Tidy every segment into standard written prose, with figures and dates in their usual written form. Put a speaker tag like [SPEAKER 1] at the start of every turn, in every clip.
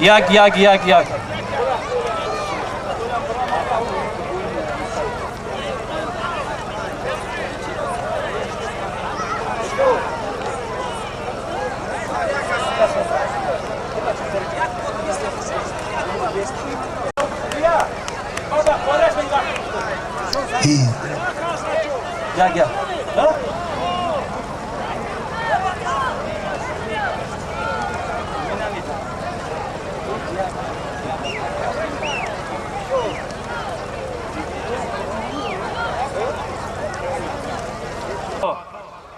[SPEAKER 1] Як, як, як, як. Як, як.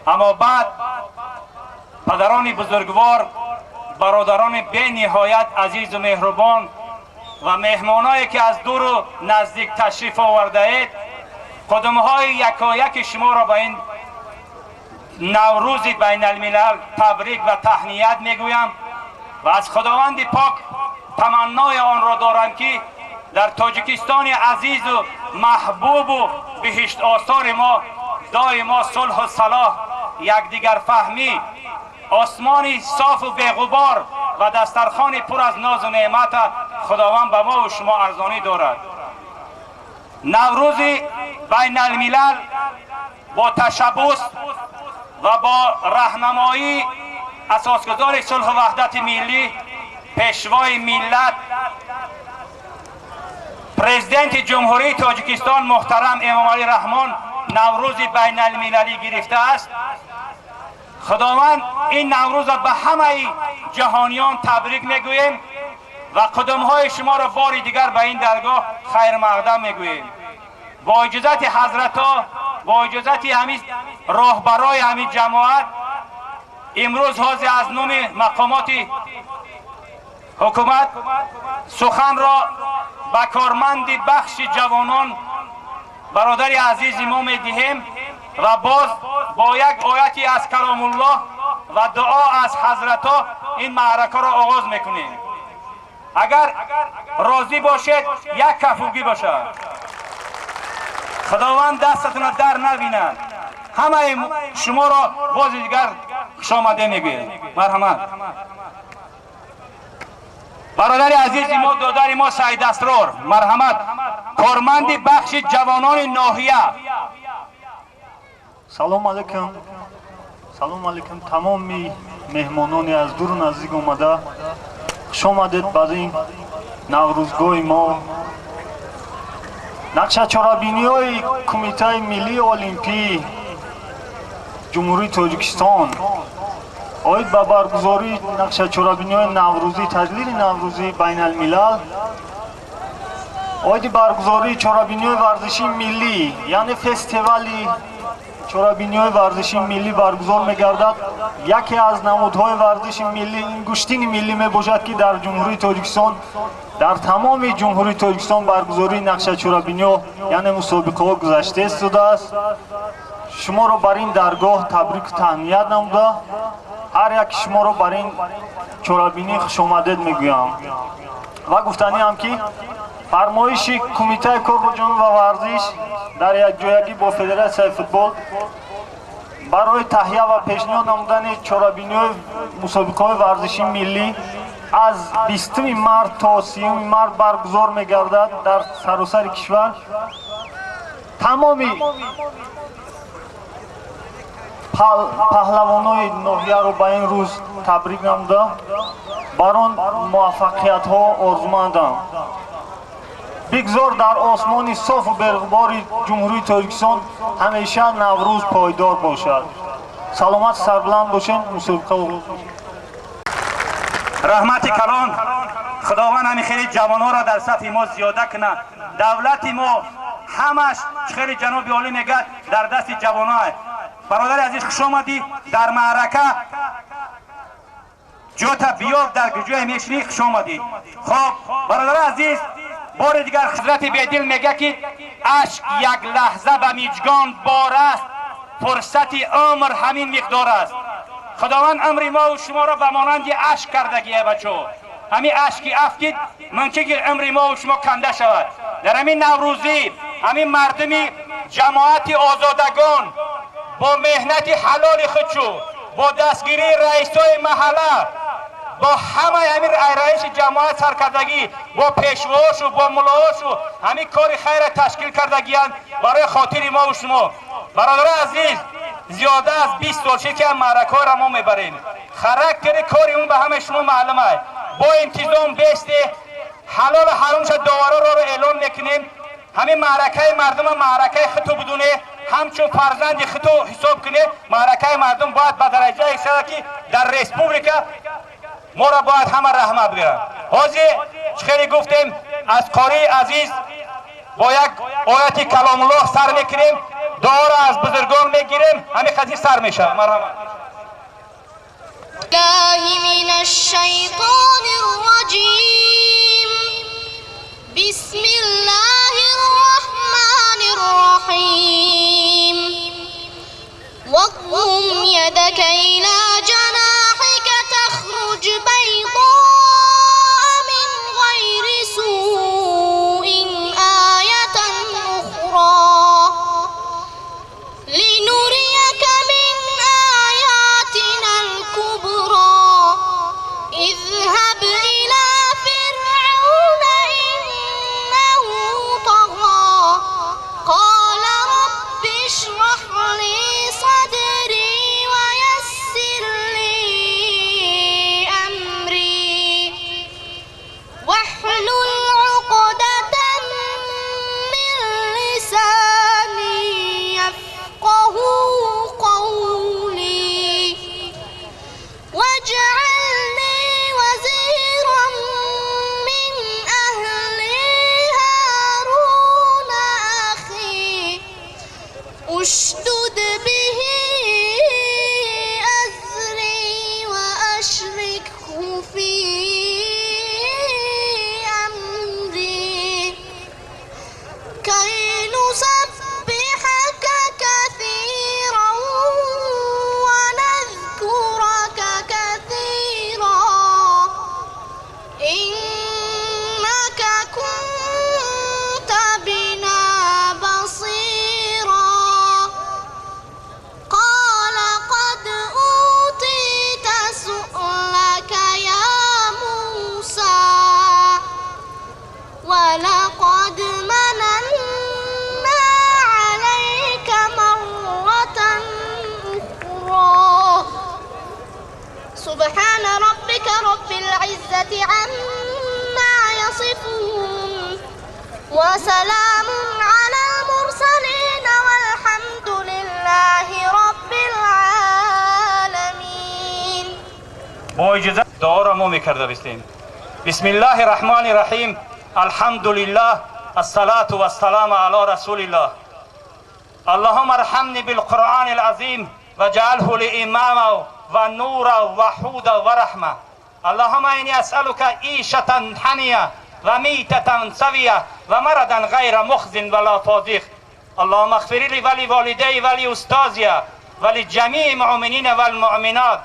[SPEAKER 1] Аммо баъд падарони бузургвор, бародарони бениҳоят азизу меҳрубон ва меҳмоное ки аз дуру наздик ташриф овардаед, қудумҳои якояки шуморо ба ин Наврӯзи байналмилал табрик ва таҳният мегӯям ва аз Худованди пок таманнои онро дорам ки дар Тоҷикистони азизу маҳбубу биҳиштосори мо доимо сулҳу салоҳ, якдигарфаҳмӣ, осмони софу беғубор ва дастархони пур аз нозу неъмата Худованд ба мо ва шумо арзонӣ дорад. Наврӯзи байналмилал бо ташаббус ва бо раҳнамоии асосгузори сулҳу ваҳдати миллӣ, пешвои миллат, президенти Ҷумҳурии Тоҷикистон муҳтарам Эмомалӣ Раҳмон Наврӯзи байналмилалӣ гирифтааст. Худованд ин Наврӯзро ба ҳамаи ҷаҳониён табрик мегӯем ва қудумҳои шуморо бори дигар ба ин даргоҳ хайрмақдам мегӯем. Бо иҷозати ҳазратҳо, бо иҷозати ҳамин роҳбарои ҳамин ҷамоат, имрӯз ҳозир аз номи мақомоти ҳукумат суханро ба корманди бахши ҷавонон бародари азизи мо медиҳем ва боз бо як ояти аз каломуллоҳ ва дуо аз ҳазратҳо ин маъракаро оғоз мекунем. Агар розӣ бошед, як кафугӣ бошад. Худованд дастатонро дар набинад. Ҳамаи шуморо бози дигар хушомаде мегӯем. Марҳамат. Бародари азизи мо, додари мо Саид Асрор, марҳамат, корманди бахши ҷавонони ноҳия.
[SPEAKER 2] Салом алейкум. Салом алейкум тамоми меҳмонони аз дуру наздик омада. Хуш омадед ба ин наврӯзгоҳи мо. Нақшачорабиниҳои Кумитаи миллии олимпӣ Ҷумҳурии Тоҷикистон оид ба баргузории нақшачорабиниҳои наврӯзӣ, таҷлили наврӯзии байналмилал, оиди баргузории чорабиниҳои варзишии миллӣ, яъне фестивали чорабиниҳои варзишии миллӣ баргузор мегардад. Яке аз намудҳои варзиши миллӣ ин гӯштини миллӣ мебошад, ки дар Ҷумҳурии Тоҷикистон, дар тамоми Ҷумҳурии Тоҷикистон баргузории нақшачорабиниҳо, яъне мусобиқаҳо гузашта истодааст. Шуморо бар ин даргоҳ табрику таҳният намуда, ҳар яки шуморо бар ин чорабинӣ хушомадед мегӯям. Ва гуфтаниам ки фармоиши Кумитаи кор бо ҷонон ва варзиш дар якҷоягӣ бо Федератсияи футбол барои таҳия ва пешниҳод намудани чорабиниҳои мусобиқаҳои варзишии миллӣ аз 20 март то 30 март баргузор мегардад дар саросари кишвар. Тамоми Паҳлавонои ноҳияро ба ин рӯз табрик намуда, бар он муваффақиятҳо орзумандам. Бигзор дар осмони софу беғубори Ҷумҳурии Тоҷикистон ҳамеша Наврӯз пойдор бошад. Саломат, сарбуланд бошед. Мусобиқа оғоз.
[SPEAKER 1] Раҳмати калон. Худованд ҳамин хеле ҷавонҳоро дар сафи мо зиёда кунад. Давлати мо ҳамаш, хеле ҷаноби олӣ мегӯяд, дар дасти ҷавонҳо. Бародари азиз, хуш омадӣ дар маърака. Ҷота биёб, дар ҷое мешинӣ. Хуш омадӣ. Хоб, бародари азиз, бори дигар ҳазрати Бедил мегӯяд, ки ашк як лаҳза ба миҷгон бор аст, фурсати умр ҳамин миқдор аст. Худованд умри мову шуморо ба монанди ашк кардагие, бачо. Ҳамин ашки афтид, мумкин ки умри мову шумо канда шавад. Дар ҳамин Наврӯзӣ ҳамин мардуми ҷамоати Озодагон бо меҳнати ҳалоли худшу, бо дастгирии раисои маҳалла, бо ҳамаи ҳамин раиси ҷамоат саркардагӣ, бо пешвошу, бо муллоҳошу ҳамин кори хайра ташкил кардагиянд барои хотири мову шумо. Бародари азиз, зиёда аз 20 сол шид, ки маъракаҳоро мо мебарем. Характери кори он ба ҳамаи шумо маълум аст. Бо интизом бесте ҳалолу ҳаромша довароро эълон мекунем. Ҳамин маъракаи мардума маъракаи худту бидуне, ҳамчун фарзанди худту ҳисоб куне. Маъракаи мардум бояд ба дараҷае шавад, ки дар республика моро бояд ҳама раҳмат бигиранд. Ҳозир, чӣ хеле гуфтем, аз қории азиз бо як ояти каломуллоҳ сар мекунем, дуоро аз бузургон мегирем, ҳамин қазия сар мешавад. Марҳамат.
[SPEAKER 3] الله من الشيطان الرجيم. بسم الله الرحمن الرحيم. واضمم يدك إلى جناحك تخرج بيضاء من غير سوء آية أخرى. لنريك من آياتنا الكبرى. اذهب إلى فرعون إنه طغى. قال رب اشرح لي صدري ويسر لي أمري واحلل عقدة من لساني يفقه قولي واجعلني وزيرا من أهلي هارون أخي اشدد به أزري وأشركه في أمري كي نسبحك كثيرا ونذكرك كثيرا إنك كنت بنا بصيرا. قال قد أوتيت سؤلك يا موسى. ولقد مننا عليك مرة أخرى. سبحان ربك رب العزة عما يصفون وسلام على المرسلين والحمد لله رب العالمين.
[SPEAKER 1] Бо иҷоза дуоро мо мекарда бистем. بسم الله الرحمن الرحيم. الحمد لله الصلاة والسلام على رسول الله. اللهم ارحمني بالقرآن العظيم واجعله لي إماما ونورا وهدى ورحمة. اللهم إني أسألك عيشة هنية وميتة سوية ومردا غير مخز ولا فاضح. اللهم اغفر لي ولوالدي ولأستاذي ولجميع المؤمنين والمؤمنات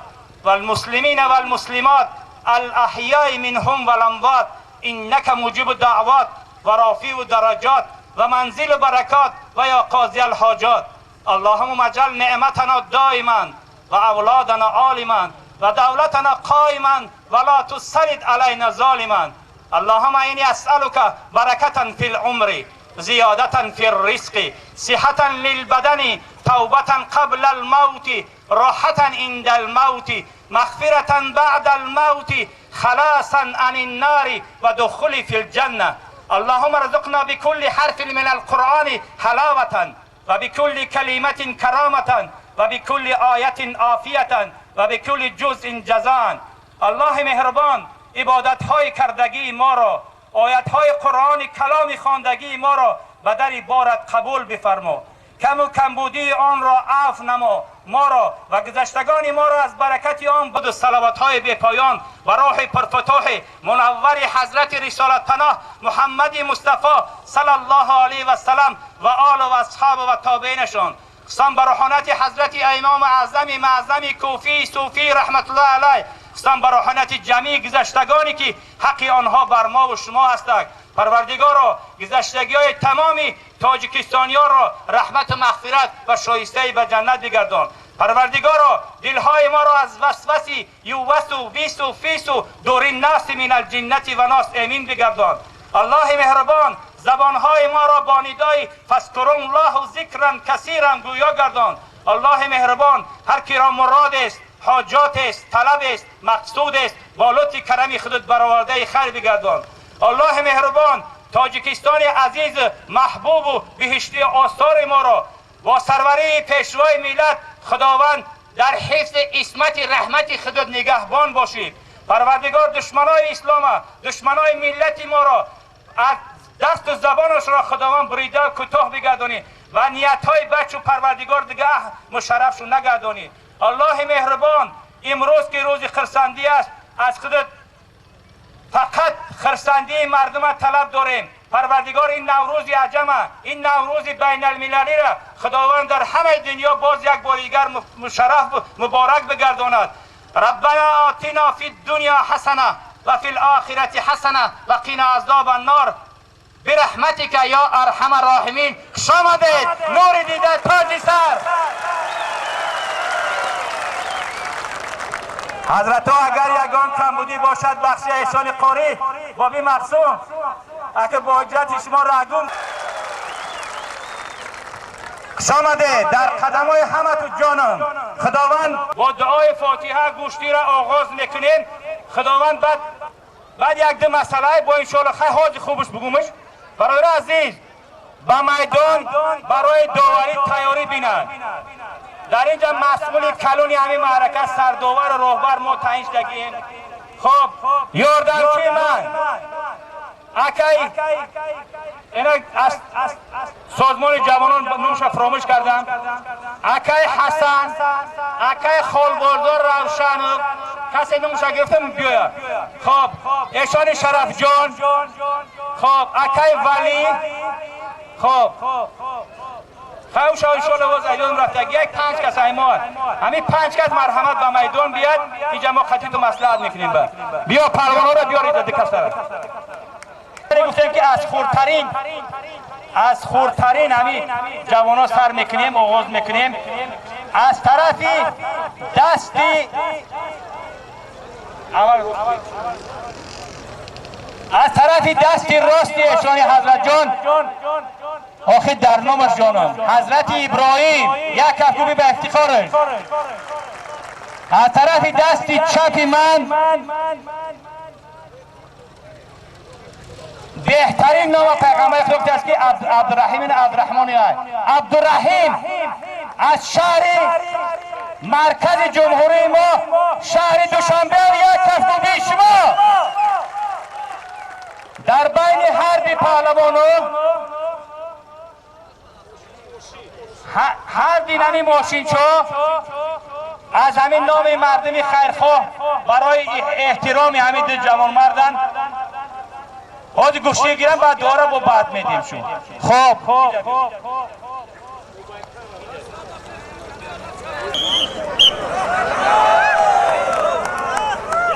[SPEAKER 1] والمسلمين والمسلمات الأحياء منهم والأموات إنك مجيب الدعوات ورافع الدرجات ومنزل البركات ويا قاضي الحاجات. اللهم اجعل نعمتنا دائما وأولادنا عالما ودولتنا قائما ولا تسلط علينا ظالما. اللهم إني أسألك بركة في العمر، زيادة في الرزق، صحة للبدن، توبة قبل الموت. راحة عند الموت، مغفرة بعد الموت، خلاصا عن النار ودخول في الجنة. اللهم ارزقنا بكل حرف من القرآن حلاوة، وبكل كلمة كرامة، وبكل آية عافية، وبكل جزء جزاء. الله مهربان عبادت های کردگی ما را، آیت های قرآن کلام خواندگی ما را به در بارت قبول بفرما. کم و کمبودی آن را عفو نما ما را و گذشتگان ما را از برکت آن بود و صلوات های بی پایان و راه پرفتوح منور حضرت رسالت پناه محمد مصطفی صلی الله علیه و سلم و آل و اصحاب و تابعینشان، خصوصا به روحانیت حضرت امام اعظم معظم کوفی صوفی رحمت الله علیه، خصوصا به روحانیت جمیع گذشتگانی که حق آنها بر ما و شما هستند. پروردگارا گذشتگی های تمامی تاجیکستانی ها را رحمت و مغفرت و شایسته به جنت بگردان. پروردگارا دلهای ما را از وسوس یووس و ویس و فیس و دوری ناس من الجنت و ناس امین بگردان. الله مهربان زبانهای ما را با ندای فاذکروا الله ذکرا کثیرا گویا گردان. الله مهربان هر کی را مراد است، حاجات است، طلب است، مقصود است، با لطف کرم خودت برآورده خیر بگردان. الله مهربان تاجیکستان عزیز محبوب و بهشتی آثار ما را با سروری پیشوای ملت خداوند در حفظ عصمت رحمت خودت نگهبان باشید. پروردگار دشمنای اسلام، دشمنای ملت ما را از دست و زبانش را خداوند بریده و کوتاه بگردانی و نیت‌های بچ و پروردگار دیگه مشرف شو نگردانی. الله مهربان امروز که روز خرسندی است، از خودت فقط خرسندی مردم طلب داریم. پروردگار این نوروز عجمه، این نوروز بین المللی را خداوند در همه دنیا باز یک بار دیگر مشرف مبارک بگرداند. ربنا آتنا فی الدنیا حسنه و فی الاخرة حسنه و قنا عذاب النار برحمتک یا ارحم الراحمین. خوش آمدید نور دیده تاج سر. حضرت ها اگر یگان کمبودی باشد بخشی احسان قاری بابی مقصوم اگر با حجت شما رگون. خوش آمده در قدم های همه تو جانم. خداوند با دعای فاتحه گوشتی را آغاز میکنیم. خداوند بعد یک دو مسئله با انشاءالله خیلی حاج خوبش بگومش. برادر عزیز به میدان برای داوری تیاری بینند. در اینجا مسئول کلونی همین معرکه سرداور و راهبر ما تعیین شدگیم. خب یاردمچی من اکی اینا از سازمان جوانان نومش فراموش کردم، اکی حسن، اکی خالباردار روشن، کسی نومش گرفتم بیاید. خب ایشان شرف جان، خب اکی ولی، خب خوش انشاءالله باز ایدان رفته یک 5 کس ایمان همین 5 کس مرحمت به میدان بیاد. اینجا ما خطی تو مصلحت میکنیم. بیا پروانه را بیارید دو کس را. گفتیم که از خردترین همین جوانا سر میکنیم، آغاز میکنیم. از طرفی دستی از طرفی دستی راستی ایشان حضرت جان، آخه در نامش جانم حضرت ابراهیم، یک کفکوبی به افتخارش. از طرف دستی چپ من بهترین نام پیغمبر خدا است که عبدالرحیم عبدالرحمن عبدالرحیم از شهر مرکز جمهوری ما شهر دوشنبه، یک کفکوبی شما. در بین هر دو پهلوانان هر دینمی ماشینچا از همین نام مردم خیرخواه برای احترام همین دو جوان مردن حاج گوشی گیرم بعد دواره با بعد میدیم شون. خب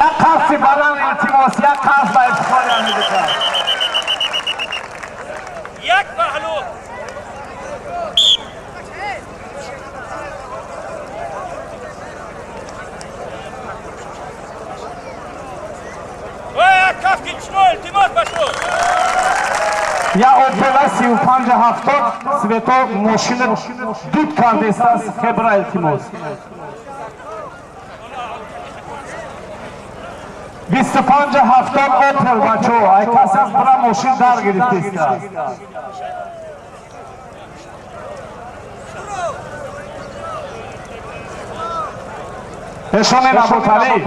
[SPEAKER 4] یک قفص بلند التماس، یک قفص به افتخار همین
[SPEAKER 1] یک پهلو. کف که شما التماس بشو.
[SPEAKER 4] Я Опела 35-70 свето мошина дуд кардестас хебра илтимос. 25-70 Опел бачо, ай касас бра мошин дар гирифтеста. Эшоне Наботали,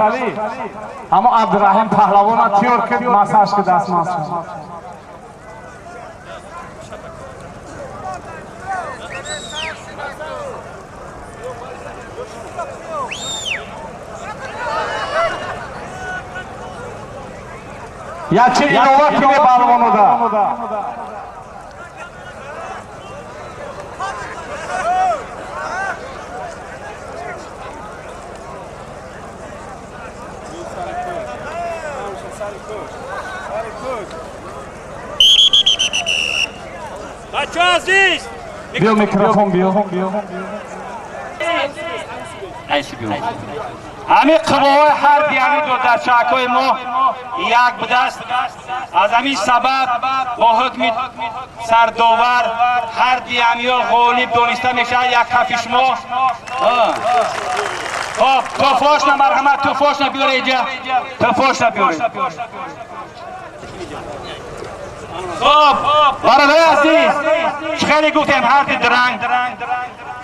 [SPEAKER 4] ҳамо Абдураҳим паҳлавона тиёр ки массаж ки даст масшон. Ячи илова ки мебалвонода. Биё микрофон биё.
[SPEAKER 1] Ҳамин қувваҳои ҳарби ҳамин додарчакҳои мо як будаст. Аз ҳамин сабаб бо ҳукми сардовар ҳарби ҳамиё ғолиб дониста мешавад як ҳафи шумо. Хоб, туфошна марҳамат, туфошна биёре инҷа, туфошна биёре. Хоб, бародари азиз, чӣ хеле гуфтем ҳарди дранг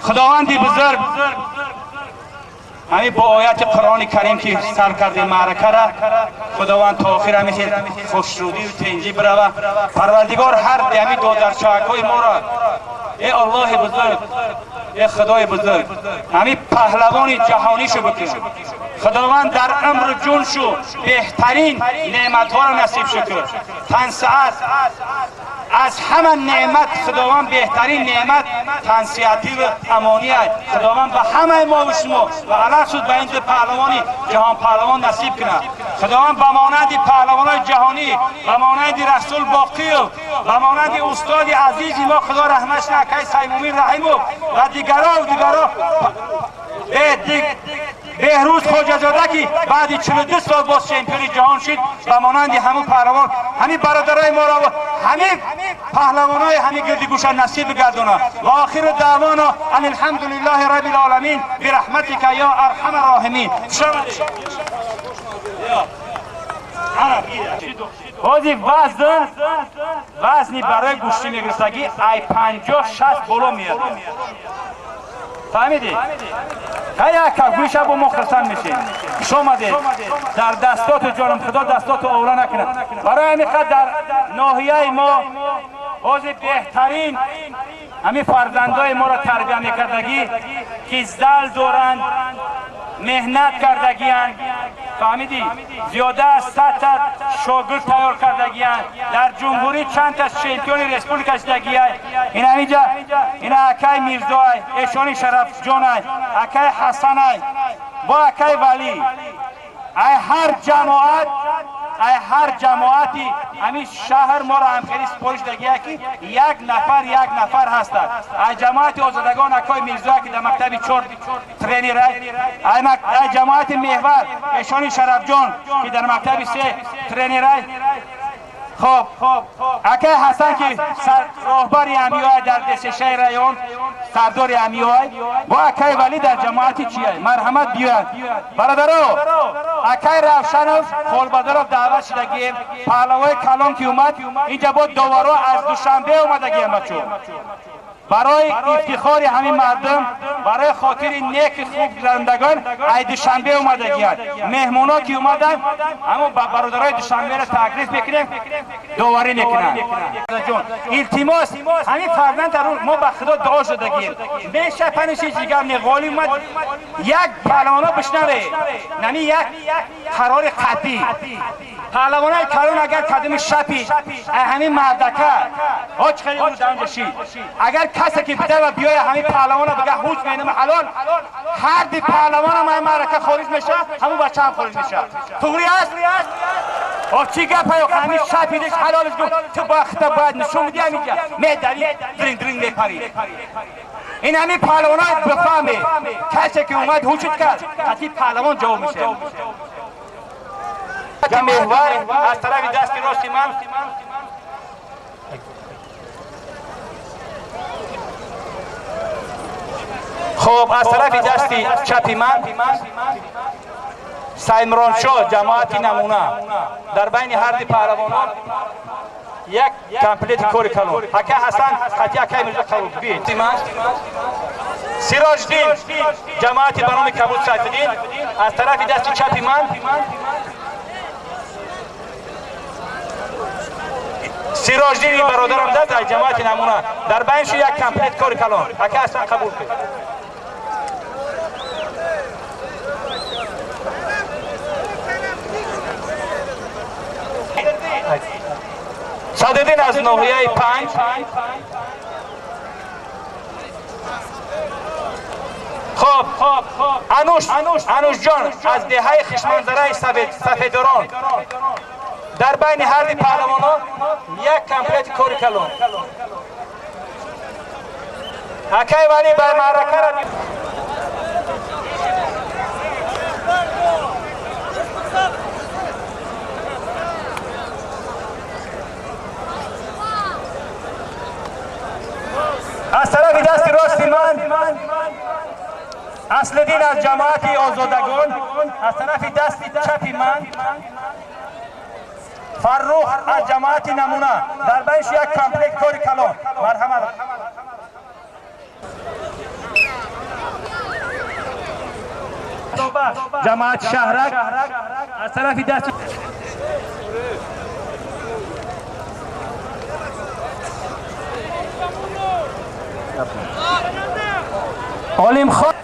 [SPEAKER 1] Худованди бузург ҳамин бо ояти Қуръони Карим ки сар кардем маъракара, Худованд то охир ҳамин хел хушнудию тинҷӣ бирава. Парвардигор ҳар ҳамин додарчакҳои моро, э Аллоҳи бузург, э Худои бузург, ҳамин паҳлавони ҷаҳонӣ шу бикун. Худованд дар умру ҷун шу беҳтарин неъматҳоро насиб шу кун. Тансиат аз ҳама неъмат Худованд беҳтарин неъмат тансиативу амоният. Худованд ба ҳамаи мо ва шумо ва алахсус ба ин ду паҳлавони ҷаҳонпаҳлавон насиб кунад. Худованд ба монанди паҳлавонои ҷаҳонӣ, ба монанди Расул Боқиев, ба монанди устоди азизи мо Худо раҳматш кунад акаи Саймумин Раҳимов ва дигаро дигаро Беҳрӯз Хоҷазода ки баъди 42 сол боз чемпиони ҷаҳон шуд, ба монанди ҳамун паҳлавон ҳамин бародарои моро ҳамин паҳлавонои ҳамин гирди гӯша насиб бигардонад. Ва охиру даъвоно ан алҳамдулиллаҳи раббил оламин бираҳматика ё арҳама роҳимин. Ҳозир вазн вазни барои гӯштӣ мегирифтагӣ ай 50-60 боло меяд. Фаҳмидӣ? Ҳай ака гӯша бо мо хурсанд мешем. Хуш омадед. Дар дастоту ҷонам Худо дастоту овра накунад. Барои ҳамин қадр дар ноҳияи мо ҳозир беҳтарин ҳамин фарзандои моро тарбия мекардагӣ ки зал доранд, меҳнат кардагиянд. Фаҳмидӣ? Зиёда аз 100 та шогирд тайёр кардагиянд. Дар ҷумҳурӣ чанд та чемпиони республика шудагиянд. Ин ҳаминҷа ина акай Мирзоай, эшони Шарафҷонай, акай Ҳасанай, бо акай Валӣ. Ай ҳар ҷамоат, ай ҳар ҷамоати ҳамин шаҳр моро ҳамхелӣ супориш дагия ки як нафар ҳастад. Ай ҷамоати озодагон акои Мирзоя ки дар мактаби 4 тренерай, ай ҷамоати Меҳвар эшони Шарафҷон ки дар мактаби 3 тренерай. Хоб, акай Ҳасан ки роҳбари ҳамиёй дар десешаи район, сардори ҳамиёй, бо акай Валӣ дар ҷамоати чияй. Марҳамат биёяд. Бародаро, акай Равшанов Холбадаров даъват шудагием. Паҳлавои калон ки омад, инҷа бо доваро аз Душанбе омадагием бачо. Барои ифтихори ҳамин мардум, барои хотири неки хуб гузарондагон ай Душанбе омадагиянд. Меҳмоно ки омаданд, ҳамон бародарои Душанберо таклиф мекунем, доварӣ мекунанд. Илтимос, ҳамин фарзанд мо ба Худо дуо шудагием. Меша паниши ҷигар не ғолиб омад, як паҳлавоно бишнаве. Нами як қарори қатъӣ. Паҳлавонои калон агар кадами шапи ай ҳамин мардака ҳоч хеле ӯ дар онҷо шид. Агар касе ки бидава биёя ҳамин паҳлавона бига ҳуҷ менам ҳалол, ҳар ди паҳлавона май маърака хориҷ мешавад, ҳамун бача ҳам хориҷ мешавад. Туғри аст? О чӣ гапа ё ҳамин шапидиш ҳалолиш гуфт, ту бахта бояд нишон бидӣ ҳаминҷа. Медавӣ, дринг дринг мепарӣ. Ин ҳамин паҳлавонои бифаҳме, касе ки омад ҳуҷут кард, қатъи паҳлавон ҷавоб мешавад. Меҳвар аз тарафи дасти рости ман Хуб, аз тарафи дасти чапи ман Саймроншоҳ, ҷамоати намуна. Дар байни ҳарди паҳлавонон як комплект кори калон. Ака Ҳасан, хати акай Мирзо қабул бит. Сироҷдин, ҷамоати ба номи Кабуд Сайфиддин. Аз тарафи дасти чапи ман Сироҷдин бародарам даст аз ҷамоати намуна. Дар байншо як комплект кори калон. Ака Ҳасан қабул кун. Садиддин аз ноҳияи 5. Хоб, Анушҷон аз деҳаи Хишманзараи Сафедорон. Дар байни ҳарди паҳлавонон як комплект кори калон. Акай Валӣ ба маъракара аз тарафи дасти рости ман Аслиддин аз ҷамоати Озодагон, аз тарафи дасти чапи ман Фаррух аз ҷамоати намуна. Дар байнш як комплект кори калон. Марҳамат. Ҷамоати Шаҳрак аз тарафи дасти Олимхон.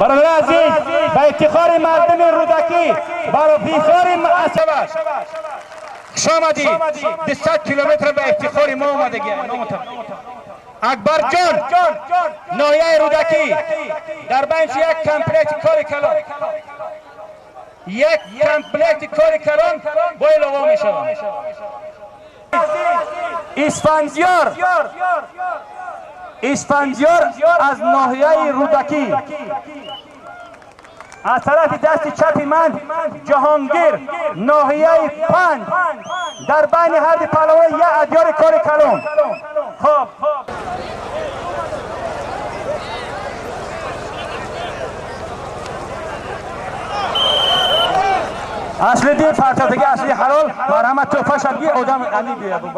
[SPEAKER 1] Бародари азиз, ба ифтихори мардуми Рӯдакӣ, ба ифтихори асабаш хуш омадӣ. 200 километр ба ифтихори мо омадагӣ. Акбарҷон, ноҳияи Рӯдакӣ. Дар байнш як комплект кори калон. Як комплект кори калон бо илова мешавад. Исфандиёр аз ноҳияи Рӯдакӣ. Аз тарафи дасти чапи ман Ҷаҳонгир, ноҳияи 5. Дар байни ҳарди паҳлавон як адёри кори калон. Хоб, Аслиддин партотаги асли ҳалол. Марҳамат, тӯҳфаша бигир, одам ами бия бу.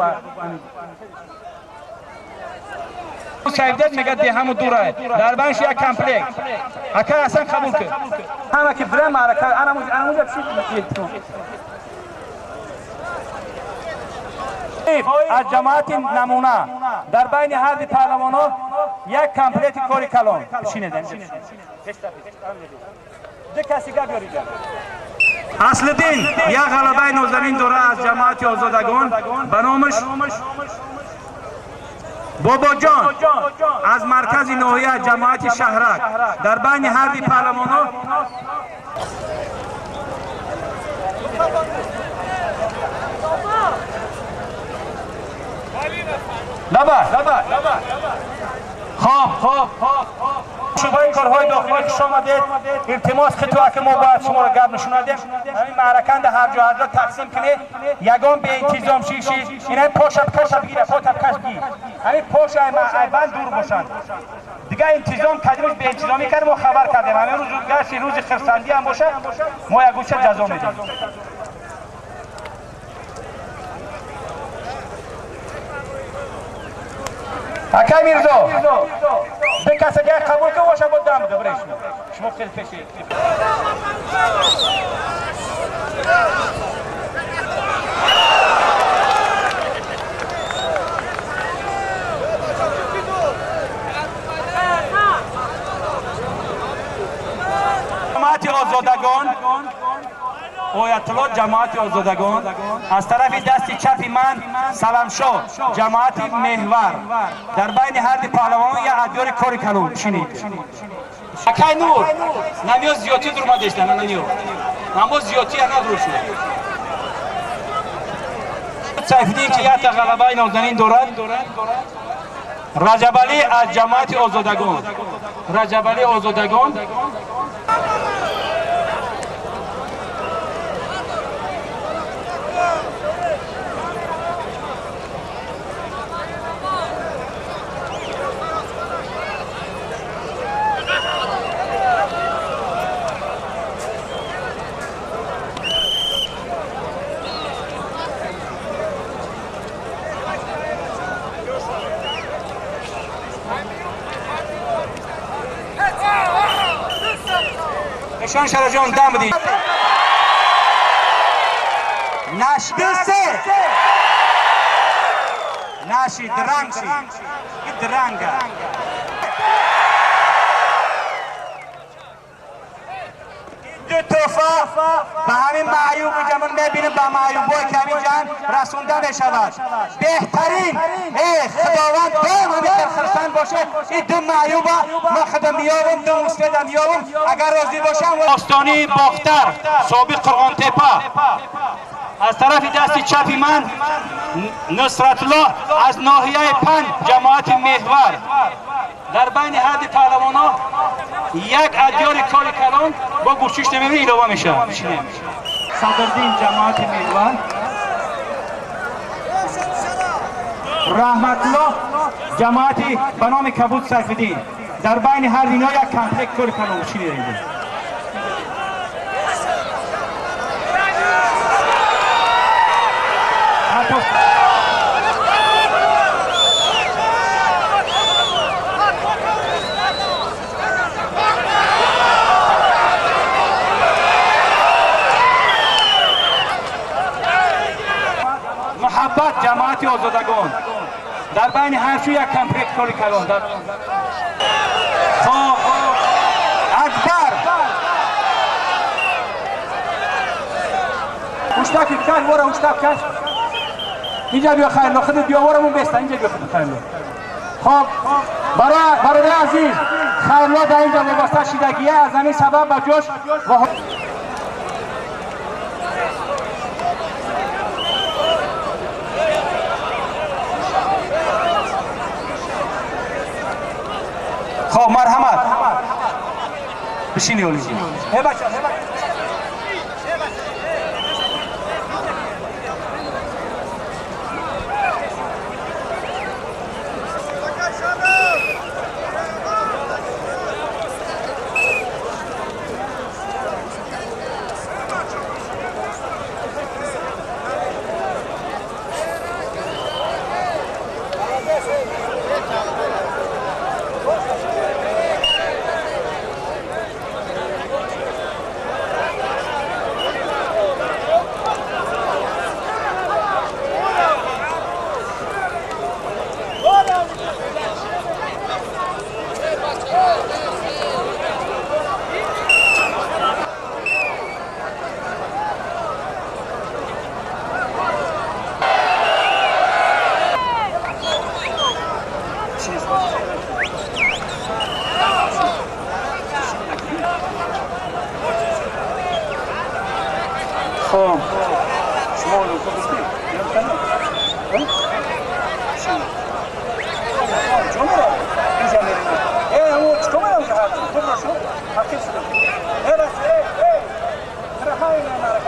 [SPEAKER 1] Сайфдет мегӯяд деҳаму дурай. Дар байнш як комплект. Ака Ҳасан қабул кун. Ҳама ки бира маърака, анамуҷа пишид. Аз ҷамоати намуна дар байни ҳарди паҳлавонон як комплекти кори калон. Шинед. Ду каси гап ёрид. Аслиддин як ғалабаи нозанин дора аз ҷамоати Озодагон ба номаш Бобоҷон аз маркази ноҳия ҷамоати Шаҳрак. Дар байни ҳарди паҳлавонон лаба. Хоб, шӯъбаи корҳои дохилӣ хуш омадед. Илтимос хитоа ки мо бояд шуморо гап нишонадем. Ҳамин маъраканда ҳар ҷо ҳар ҷо тақсим кунед. Ягон беинтизом шиши ина поша каша бигира, пота каш бигир. Ҳамин поша айбанд дур бошанд. Дигар интизом кадимиш беинтизомӣ кард, мо хабар кардем. Ҳамин рӯз гарчи рӯзи хирсандӣ ҳам бошад, мо ягонча ҷазо медиҳем. Акай Мирзо, ду каса гар қабул кун, боша бо дам буда биред шумо. Шумо хеле пеши. Ҷамоати Озодагон, Оятулло ҷамоати Озодагон. Аз тарафи дасти чапи ман Саламшоҳ, ҷамоати Меҳвар. Дар байни ҳарди паҳлавонон як адёри кори калон. Шинед. Акай Нур, намиё зиётӣ дур омадеста, намиё. Намо зиётӣ ана дур шуд. Сайфиддин ки якта ғалабаи нозанин дорад. Раҷабалӣ аз ҷамоати Озодагон. Раҷабалӣ Озодагон. Рӯшан Шараҷон дам бидӣ. Нашдисе. Наши дранг ши. Дранга. Ду тӯҳфа ба ҳамин маъюбу ҷамон мебинем, ба маъюбое ки ҳамин ҷан расонда мешавад. Беҳтарин, э Худованд доим ҳамин хел хурсанд боше. Ин ду маъюба ма худам меёвам, ду муслида меёвам, агар розӣ бошам. Остони Бохтар, собиқ Қурғонтепа. Аз тарафи дасти чапи ман Нусратулло аз ноҳияи Панҷ, ҷамоати Меҳвар. Дар байни ҳарди паҳлавонҳо як адёри кори калон бо гӯшиш намебинӣ илова мешавад. Садриддин, ҷамоати Меҳвар. Раҳматулло, ҷамоати ба номи Кабуд Сайфиддин. Дар байни ҳар ино як комплект кори калон гӯши. Муҳаббат, ҷамоати Озодагон. Дар байни ҳар шу як комплект кори калон. Хоб, Акбар. Уштаки каш, вора уштак каш. Инҷа биё хайрло, худат биё ворамон беста, инҷа биё худат хайрло. Хоб, бародари азиз, хайрло дар инҷа вобаста шидагия, аз ҳамин сабаб ба ҷош ва خب مرحمت بشینی اولیجی. هی بچه خب شما لو گفتی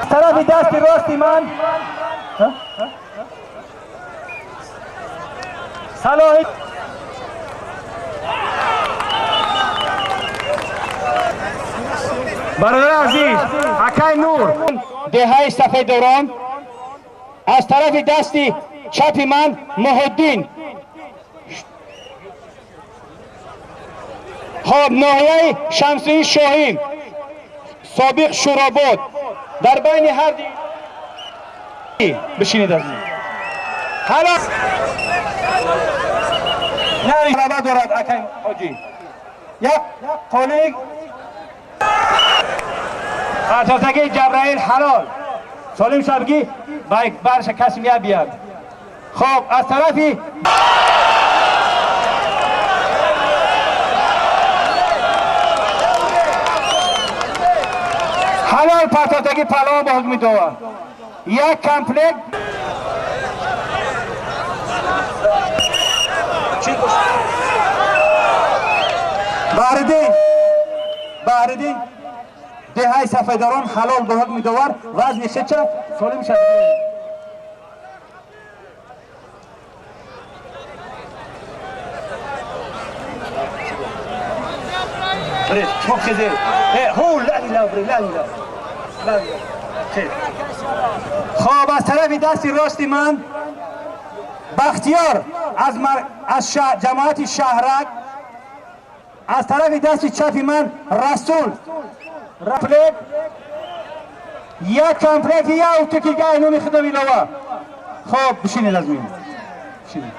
[SPEAKER 1] طرف دست راستی من صلاح برادر عزیز اکای نور دههای سفیدوران. از طرف دستی چپ من محدین، خب ناحیه شمسی شاهین، سابق شوراباد. در بین هر بشینید از این حالا نه دارد اکای حاجی یک قالی خطاتگی جبرائیل حلال سالم شبگی باید برش کسی میاد بیاد. خب از طرفی حلال پرتاتگی پلان با حکم دعا یک کمپلک بحردین دههای سفیداران حلال به حکم داور وزن شچه سالم شد. خب از طرف دست راست من بختیار از جماعت شهرک، از طرف دست چپ من رسول Комплект як комплект як утуки гай номи худам илова. Хоб бишинед аз мин. Бишинед.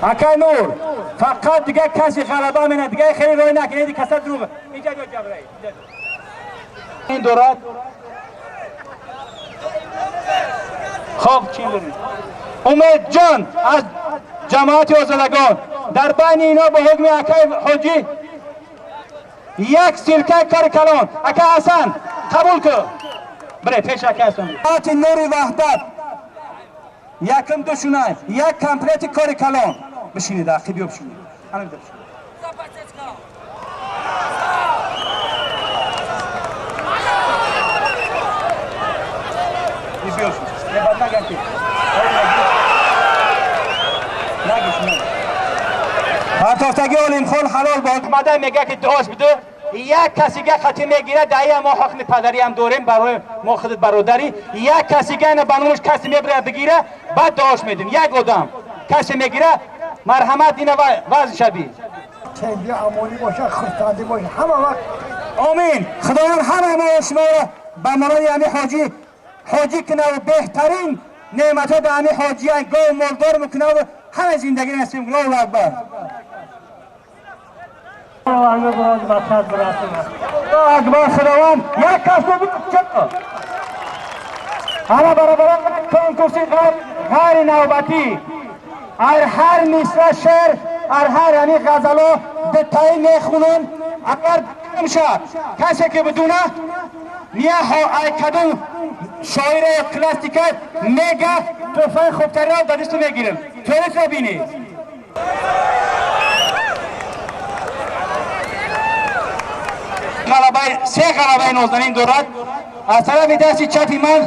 [SPEAKER 1] Акай Нур, фақат дигар каси ғалаба менад, дигар хеле рой накунед, каса дурӯғ. Инҷа биё Ҷабраил. Ин дорад. Хоб чӣ доред? Умед ҷон аз ҷамоати озодагон дар байни ино бо ҳукми акай ҳоҷӣ як силкаи кори калон. Ака Ҳасан қабул кун. Бире пеш ака Ҳасан. Ҷамоати Нури Ваҳдат якм душунай як комплекти кори калон. Бишинед, ақи биё бишинед. Ҳамин бишинед. Партофтаги Олимхон ҳалол бод. Мада мега ки дуош биду як касига хати мегира, дая мо ҳукми падариам дорем, барои мо худат бародарӣ. Як касига ина ба номаш каси мебира бигира, баъд дуош медим. Як одам каси мегира, марҳамат ина вазн шаби.
[SPEAKER 5] Тенди амонӣ боша, хурсандӣ боша, ҳама вақт.
[SPEAKER 1] Омин. Худованд ҳама мо шуморо ба муроди ҳами ҳоҷӣ кунад ва беҳтарин неъматҳо ба ҳами ҳоҷиян гов молдор мекунад ва ҳама зиндагӣ насиб кунад. Аллоҳу акбар. Аллоҳу акбар. Худованд як кас ҳама баробарон конкурси ғайри навбатӣ. Ар ҳар мисра шеър, ар ҳар ҳами ғазало дутоӣ мехонем. Агар шад касе ки бидуна ния ай кадом шоира ё классика мега тӯҳфаи хубтаринро дар дасту мегирем. Туалетро бинед. Се ғалабаи нозанин дорад. Аз тарафи дасти чапи ман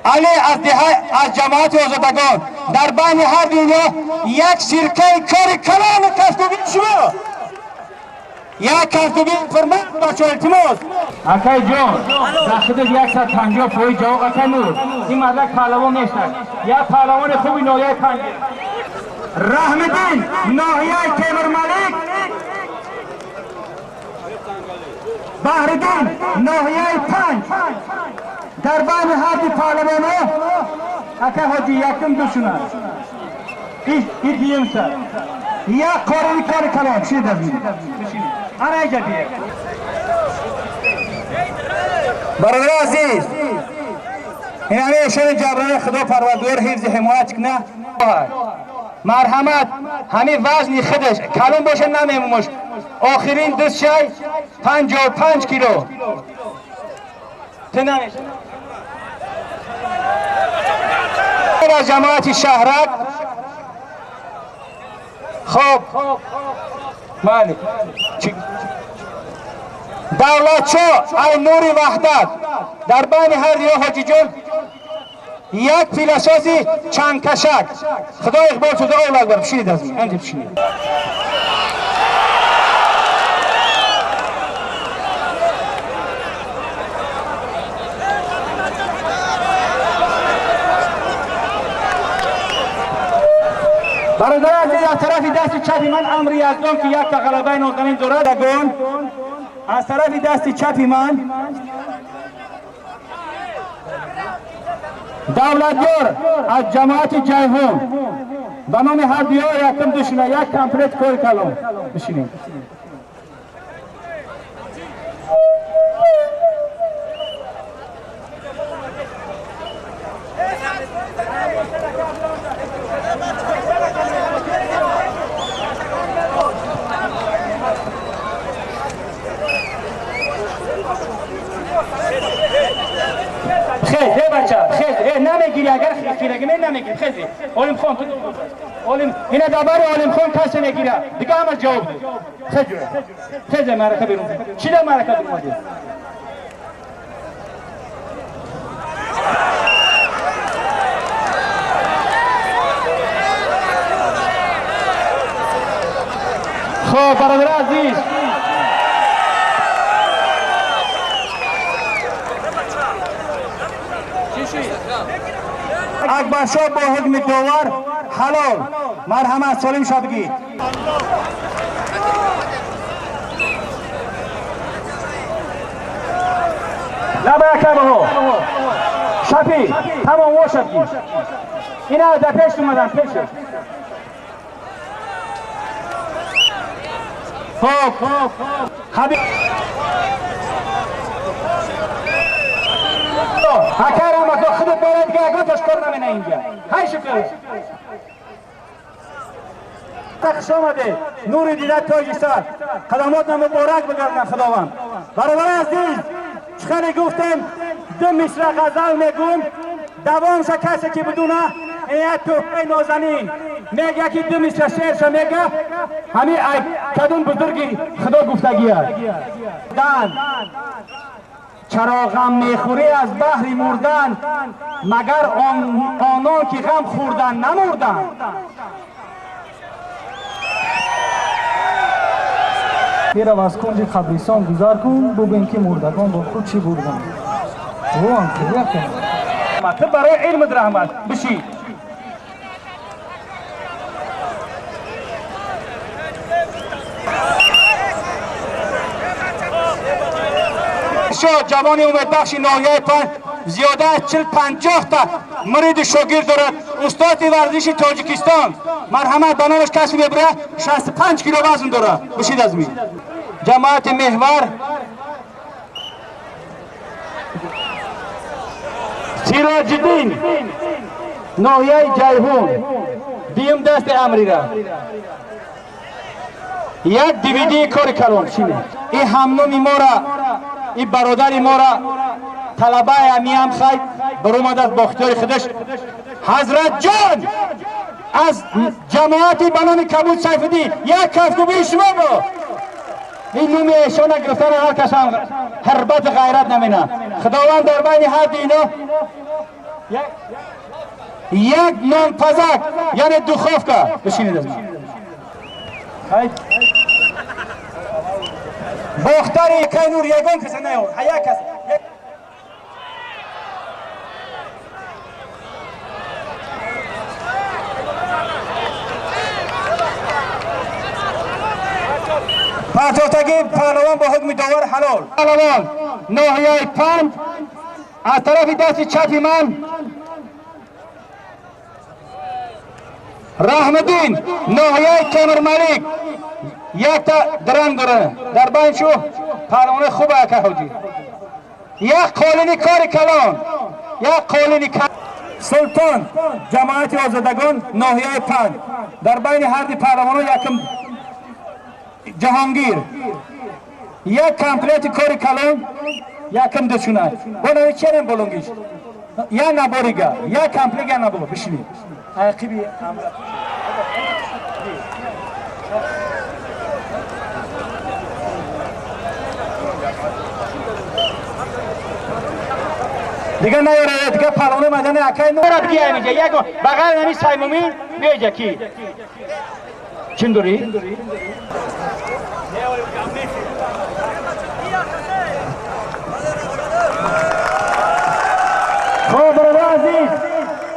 [SPEAKER 1] Али аз ҷамоати озодагон. Дар байни ҳар дунё як сиркаи кори калони кафкубии шумо. Як кафкубии фармон бачаҳо, илтимос. Акай ҷон, дар худаш 150% ҷавоб. Акай Нур, ин мардак паҳлавон нестад. Як паҳлавони хуби ноҳияи Панҷ. Раҳмиддин ноҳияи Темурмалик. Баҳриддин ноҳияи Панҷ. Дар байни ҳар ду паҳлавонҳо ака ҳоҷӣ якум душунад. Ин дуюм сар. Як қорини кори калон. Бишинед аз мин. Ана инҷа бия. Бародари азиз, ин ҳамаи эшони ҷабраил Худо Парвардигор ҳифзи ҳимоят кунад. Марҳамат, ҳамин вазни худаш калон боша намемумош. Охирин дустшай 55 кило. Ту намеши. Аз ҷамоати Шаҳрак. Хоб бале. Давлатшо ай Нури Ваҳдат. Дар байни ҳар ё ҳоҷиҷон як пиласози чандкашак. Худо иқбол шуда. Аллоҳу акбар. Бишинед аз мин. Анҷа бишинед. Бародари азиз, аз тарафи дасти чапи ман Амри Яздон ки як ғалабаи нозанин дорад. Аз тарафи дасти чапи ман Давлатёр аз ҷамоати Ҷайҳун ба номи ҳар дуё якум душуна як комплект кори калон. Бишинед. خیز نمیگیری اگر خیرگی نمیگیری. خیز عالم خان عالم اینا دبر عالم خان کسی میگیره دیگه همه جواب ده. خیز خیز معرکه بیرون چی در معرکه بیرون اومدی؟ خب برادر عزیز، اکبرشاه با حکم داور حلال. مرحمت سالم شبگی. لبا یکم شفی تمام و شفی اینا در پیش اومدن پیش. خب حبیب هکر هم که خودت باید دیگه اگه تشکر نمینه اینجا. های شکر خوش آمده نور دیده تاجیستان خدمات مبارک بگردن خداوند. برادر عزیز چخیلی گفتم دو مصرع غزل میگم دوامش کسی که بدونه این تحفه نازنین میگه که دو مصرع شعرش میگه همین کدوم بزرگی خدا گفتگیه دن چرا غم میخوری از بحر مردن مگر آنان که غم خوردن نمردن.
[SPEAKER 6] بیرو از کنج قبرستان گذر کن ببین که مردگان با خود چی بردن. او هم خیلی کن.
[SPEAKER 1] تو برای علم رحمت بشی. شاه جوان امیدبخش ناحیه پنج زیاده از 40-50 تا مرید شاگرد دارد. استاد ورزش تاجیکستان مرحمت به نامش کسی میبره 65 کیلو وزن دارد. بشید از می جماعت محور سراجدین ناحیه جیحون دیم دست امری را یک دیویدی کار کلام شینه. این همنومی ما را این برادر ما را طلبه امی هم خیلی برومد از باختیار خودش حضرت جان از جماعتی به نام کبود سیف‌الدین یک کفکوبی شما با این نوم ایشان گرفتن هر کس هم حربت غیرت نمینه. خداوند در بین هر دینا یک نان پزک یعنی دو خوفکه بشینید از من باختر کینور یگان کس نیار یک کس. پرتافتگی پهلوان با حکم داور حلال. پهلوان ناحیه پنج از طرف دست چپ من رحمدین ناحیه تیمورملک یک تا درنگ داره در بین شو پهلوان خوب اکه حاجی. یک قالینی کار کلان یک قالینی سلطان جماعت آزادگان ناحیه پنج در بین هر دو پهلوان یکم جهانگیر یک کمپلیت کار کلان یکم دچونه با چرم بلونگیش یا نباریگا یا کمپلیت یا نبار بشینید عقیبی دیگه نیاره دیگه پهلوان میدان اکای نورا بگی اینجا یک بغل نمی سایمومین بیاید کی چین دوری خب برادر عزیز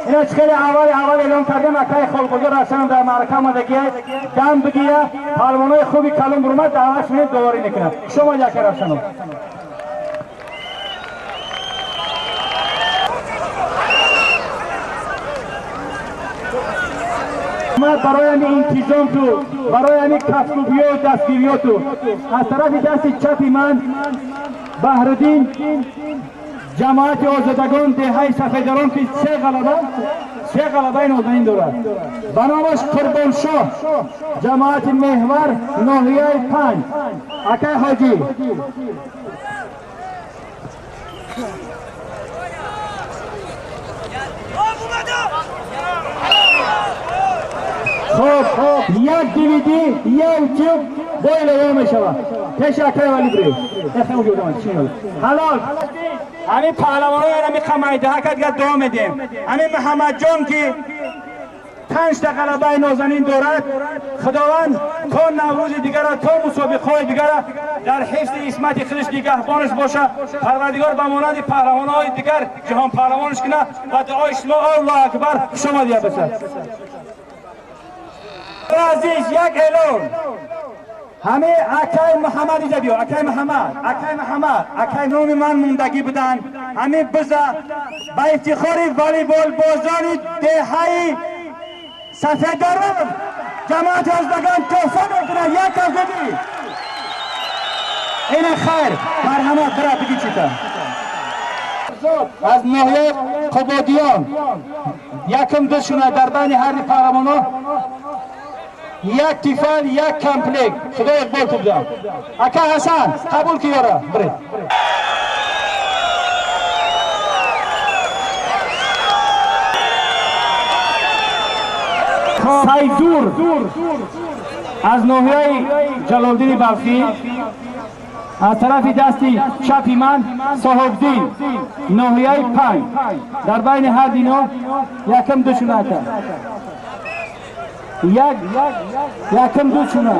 [SPEAKER 1] اینا خیلی اول اعلام کردیم اکای خلق‌گذار هستن در معرکه آمدگی دم بگیره پهلوانای خوبی کلام برومد دعوت می‌کنه دوباره میکنه شما یک رفتن. برای همین انتظام تو برای همین کفکوبی و دستگیری تو از طرف دست چپ من بهرالدین جماعت آزادگان دهه سفیدران که سه غلبه نازنین دارد به نامش قربان شاه جماعت محور ناحیه پنج اکای حاجی. خب یک دیویدی یک چیپ با الهه می شود پیش اکای ولی بری حلال. همین پهلوانای همی قمیده حکت دیگه دعا میدیم. همین محمد جان که 5 تا غلبه نازنین دارد خداوند تا نوروز دیگر را تا مسابقه های دیگر را در حفظ عصمت خودش نگهبانش باشه. پروردگار به مانند پهلوانهای دیگر جهان پهلوانش کنه و دعای شما الله اکبر شما دیگه بسر. عزیز یک اعلان Ҳаме акай Муҳаммад иҷа биё, акай Муҳаммад, акай Муҳаммад, акай номи ман мондагӣ буданд. Ҳамин биза ба ифтихори волейболбозони деҳаи Сафеддарон ҷамоати озодагон тӯҳфа мекунад. Як кафкӯбӣ. Ина хайр, марҳамат, бира биги чита. Аз ноҳияи Қубодиён якум душуна дар байни ҳарди паҳлавонҳо як тифал, як комплект. Худо иқбол тубда. Ака Ҳасан, қабул ки ёра, биред. Сайдур аз ноҳияи Ҷалолдини Балхӣ, аз тарафи дасти чапи ман Соҳибдин, ноҳияи Панҷ. Дар байни ҳар дино якум душуна ака. Як якум душуна.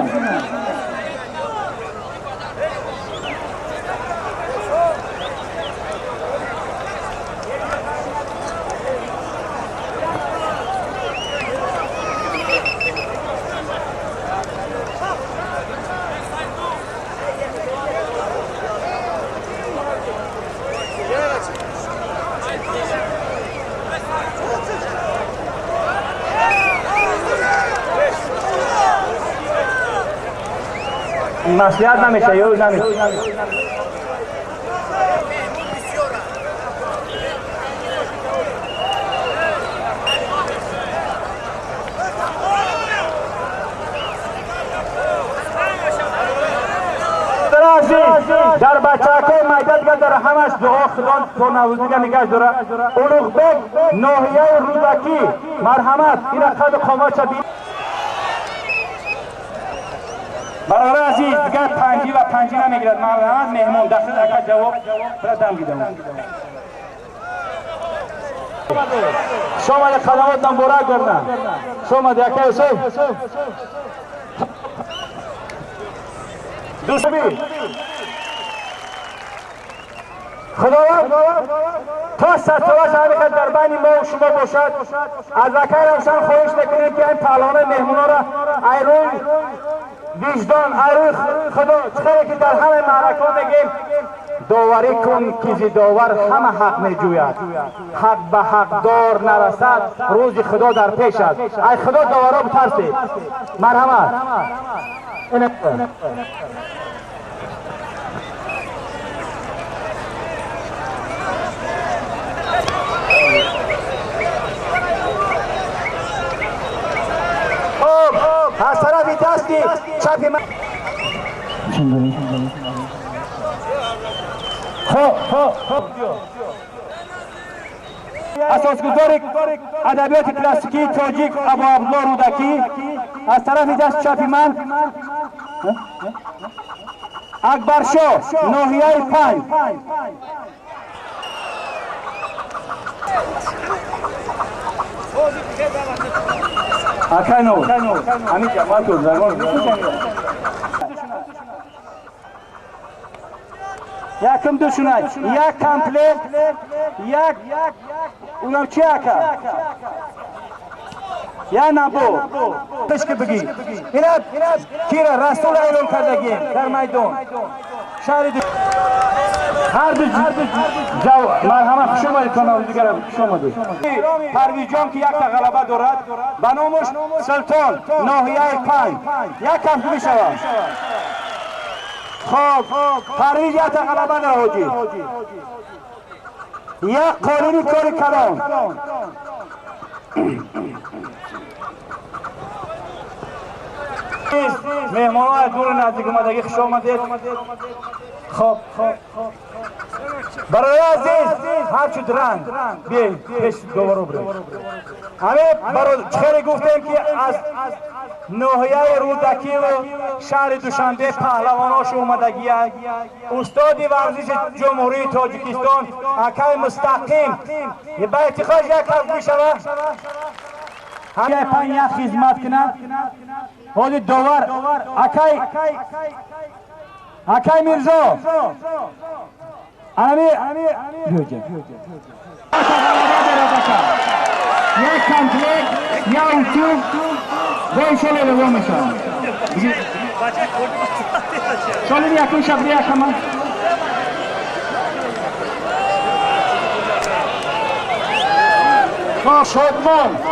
[SPEAKER 1] Маслиҳат намеша, ё намеша. Дар бачаҳои майдон дигар дар ҳамаш дуо худо то Наврӯз дигар нигоҳ дора. Улуғбек, ноҳияи Рӯдакӣ, марҳамат, ина қаду қоматша би. Бародари азиз, дигар панҷи ва панҷи намегирад. Марҳамат, меҳмон дахил ака ҷавоб бира дам гидам. Хуш омадед, қадамот муборак горна. Хуш омадед, ака Юсуф. Дӯстби Худованд то садсолаш ҳамин дар байни мо шумо бошад. Аз акай Равшан хоҳиш мекунем ки ин паҳлавонои меҳмонҳоро ай рӯи виҷдон, ай рӯи Худо, чӣ ки дар ҳамаи маъракаҳо мегӯем, доварӣ кун ки зи довар ҳама ҳақ меҷӯяд. Ҳақ ба ҳақдор нарасад, рӯзи Худо дар пеш аст. Ай Худо доварро битарсед. Марҳамат. Аз тарафи дасти чапи ман асосгузори адабиёти классикии тоҷик Абу Абдулло Рӯдакӣ, аз тарафи дасти чапи ман Акбаршоҳ, ноҳияи Панҷ. Акай нур, ҳамин ҷамоат озаргон. Якум душуна, як комплект, як унам чи ака? Я набо. Пешки бигӣ. Ина кира Расул эълон кардагием дар майдон. Шаҳри ҳар ду марҳамат, хуш омадед то Наврӯз дигар, хуш омадед. Парвизҷон ки якта ғалаба дорад, ба номаш Султон, ноҳияи Панҷ. Як кафкӯбӣ мешавад. Хоб, Парвиз якта ғалаба дорад ҳоҷӣ. Як қолини кори калон. Меҳмонҳо аз дуру наздик омадагӣ хуш омадед. Хоб, барои азиз, ҳарчу дранг биёед пеш доваро биред. Ҳамин хеле гуфтем ки аз ноҳияи Рӯдакиву шаҳри Душанбе паҳлавонош омадагиянд. Устоди варзиши Ҷумҳурии Тоҷикистон акай Мустақим ба ифтихор як каф мешавад. Ҳамин панҷ як хизмат кунад. Ҳоли довар акай акай Мирзо ами як комплект, як утюг, бо иншолло давом мешавад. Соли якум шабри якама.
[SPEAKER 4] Шодмон.